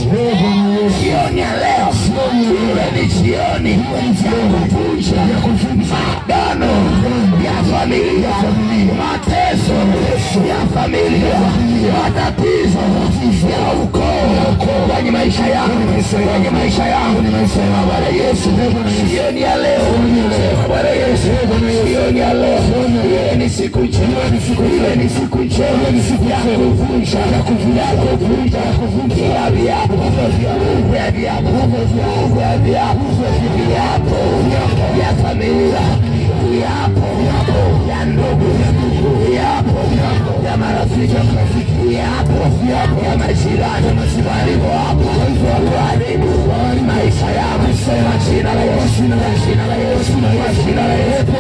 Yesu, jioni ya leo iwe ni jioni ya kuvunja maagano ya familia, mateso ya familia, matatizo ya ukoo kwenye maisha yangu, kwenye maisha yangu. Sema Bwana Yesu, jioni ya leo, sema Bwana Yesu, jioni ya leo iwe ni siku njema, iwe ni siku njema ya kuvunja, ya kuvunja, ya kuvunja kila viapo, vya viapo, vya viapo, viapo vya familia, viapo ya ndugu, viapo ya marafiki, viapo ya majirani walio hapo kuharibu maisha yangu. Kwa jina la Yesu, kwa jina la Yesu, kwa jina la Yesu,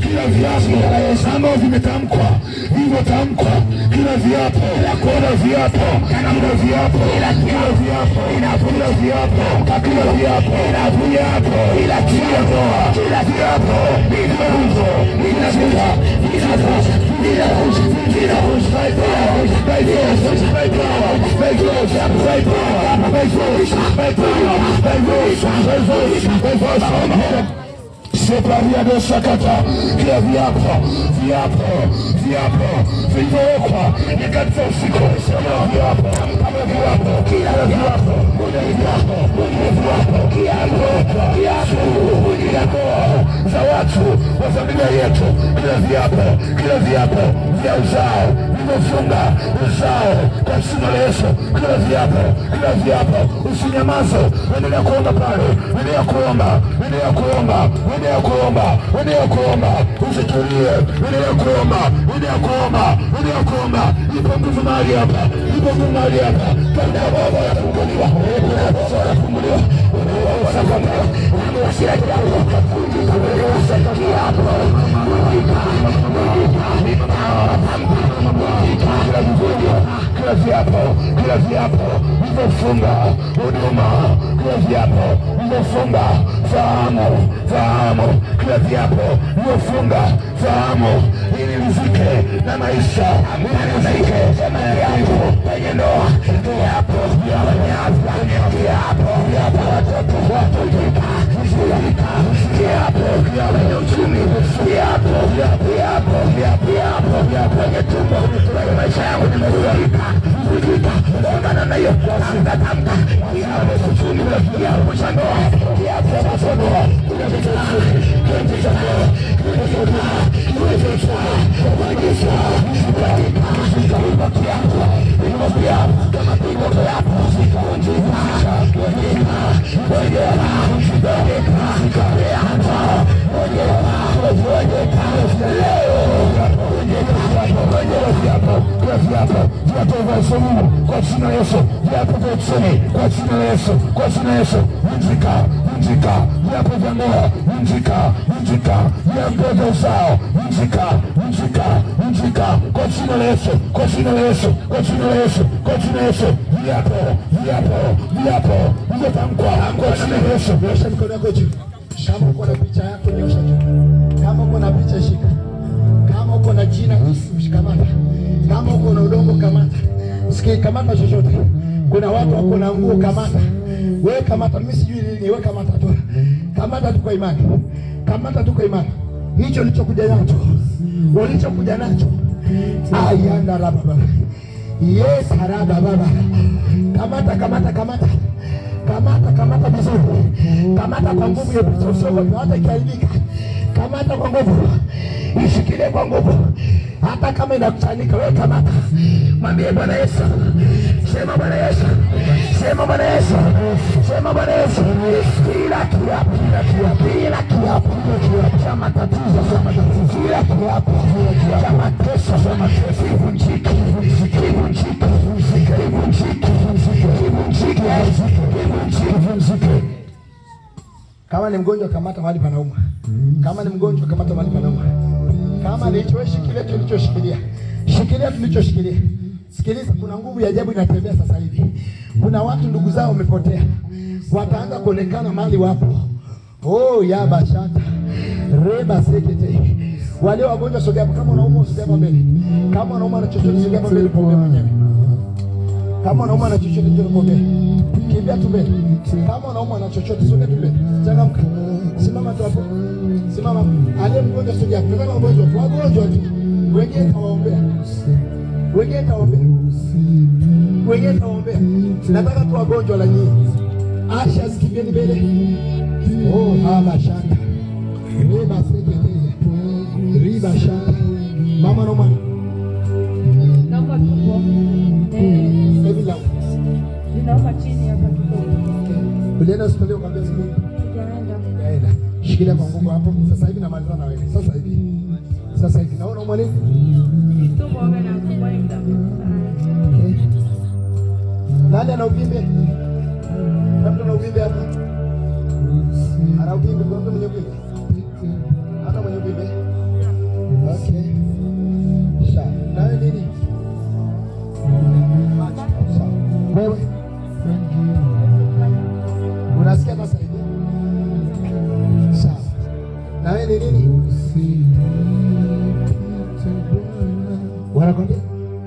kila viapo ambavyo vimetamkwa, vilivyotamkwa, kila viapo, kila viapo, kila viapo, kila viapo, kila viapo, kila viapo, viapo, kila ndoa, kila viapo, vilivyoundwa, vinavunja, vinavunja, vinavunja, vinavunja, by force, by power, by force, by power, by force, by power, by force, by force, by force. Separia de sakata, kila viapo, viapo, viapo, vilivyowekwa nyakati za usiku, kila viapo, viapo, kila viapo, viapo, viapo, kiapo, kiapo za watu wa familia yetu, kila viapo, kila viapo vya uzao vilivyofunga uzao kwa jina la Yesu, kila viapo, kila viapo, usinyamaze, endelea kuomba pale, endelea kuomba, endelea kuomba, endelea kuomba, endelea kuomba, usitulie, endelea kuomba, endelea kuomba, endelea kuomba. Ipo nguvu mahali hapa, ipo nguvu mahali hapa. Tenda baba yafunguliwa, baba yafunguliwa, kila viapo, kila viapo vilivyofunga huduma, kila viapo vilivyofunga fahamu, fahamu, kila viapo vilivyofunga fahamu ili riziki na maisha, ili riziki yangu kwenye ndoa, viapo kwenye afya, viapo watoto, viapo kwenye uchumi, viapo, viapo, viapo kwenye tumbo, kwenye maisha yangu nimevunjika, vunjika, ongana na hiyo, tamka, tamka, kiapo uchumi, kiapo cha ndoa, kiapo cha ndoa, kwa jina la Yesu, viapo vya uchumi, kwa jina la Yesu, kwa jina la Yesu, vunjika, vunjika, viapo vya ndoa, vunjika, vunjika, viapo vya uzao, vunjika, vunjika, vunjika, kwa jina la Yesu, kwa jina la Yesu, kwa jina la Yesu, kwa jina la Yesu, viapo, viapo, viapo vilivyotamkwa kwa jina la Yesu. Nyosha mikono yako juu. Kama uko na picha yako nyosha juu. Kama uko na picha shika. Kama uko na jina shikamata. Kama uko na udongo kamata. Sikia, kamata chochote. Kuna watu wako na nguo, kamata. Wewe kamata, mimi sijui nini, wewe kamata tu. Kamata tu kwa imani. Kamata tu kwa imani. Hicho ulichokuja nacho. Ulichokuja nacho. Ayanda la baba. Yes, haraba baba. Kamata, kamata, kamata. Kamata, kamata vizuri. Kamata kwa nguvu ya picha, usiogope hata ikiharibika. Kamata kwa nguvu. Ishikilie kwa nguvu. Hata kama inakuchanika wewe kamata. Mwambie Bwana Yesu. Sema Bwana Yesu. Sema Bwana Yesu. Sema Bwana Yesu. Kila kiapo, kila kiapo cha matatizo, kila kiapo cha mateso, kivunjike, kivunjike, kivunjike, kivunjike, kivunjike. Kama ni mgonjwa kamata mahali panauma. Kama ni mgonjwa kamata mahali panauma. Kama ni hicho shikilia tulichoshikilia. Shikilia tulichoshikilia. Sikiliza, kuna nguvu ya ajabu inatembea sasa hivi. Kuna watu ndugu zao wamepotea. Wataanza kuonekana mahali wapo. Oh ya bashata. Reba sekete. Wale wagonjwa sogea hapo, kama unaumwa usogea hapo mbele. Kama unaumwa na chochote sogea hapo mbele kwa mwenyewe. Kama unaumwa na chochote njoo nikuombee. Kimbia tu mbele. Kama unaumwa na chochote sogea tu mbele. Changamka. Simama tu hapo. Simama. Aliye mgonjwa sogea. Nataka wagonjwa tu. Wagonjwa tu. Wengine nitawaombea. Wengine nitawaombea. Wengine nitawaombea. Nataka tu wagonjwa la nyinyi. Asha zikimbieni mbele. Oh, haba shanta. Riba seketea. Riba shanta. Mama no mwana. Naomba tumbo. Hebu la. Ninaomba chini hapa kidogo. Okay. Ulienda hospitali ukaambia siku? Sijaenda. Sijaenda. Shikilia kwa nguvu hapo. Sasa hivi namaliza na wewe. Sasa hivi. Sasa hivi naona unaumwa nini? Tumbo wangu na tumbo ni muda mrefu sana. Okay. Nani ana uvimbe? Mtu ana uvimbe hapa? Ana uvimbe, kuna mtu mwenye uvimbe? Hana mwenye uvimbe? Okay. Sawa. Nawe nini? Macho. Sawa. Wewe? Unasikia sasa hivi? Sawa. Nawe ni nini? Wanakwambia?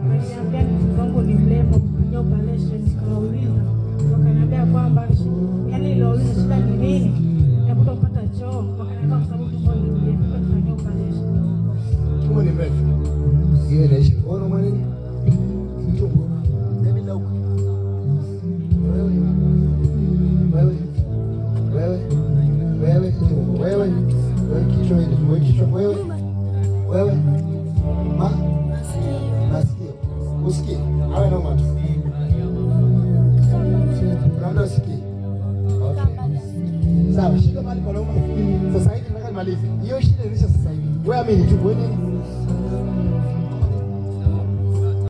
Waliniambia mtoto wangu ni mlemavu, kufanyia operation, nikawauliza. Wakaniambia kwamba yaani niliwauliza shida ni nini? Ya kutopata choo, wakaniambia kwa sababu tumbo ni mrefu, kufanyia operation. Tumbo ni mrefu. Hiyo inaisha. Wewe unaumwa nini? Tumbo. Mimi la huko. Wewe. Wewe. Wewe. Wewe tumbo. Wewe. Wewe kichwa hili. Wewe kichwa wewe. Wewe. Ma. Masikio. Usikie. Awe na macho. Unaona usikie. Okay. Sawa, shika mahali panauma. Sasa hivi nataka nimalize. Hiyo shida inaisha sasa hivi. Wewe amini tu, wewe nini?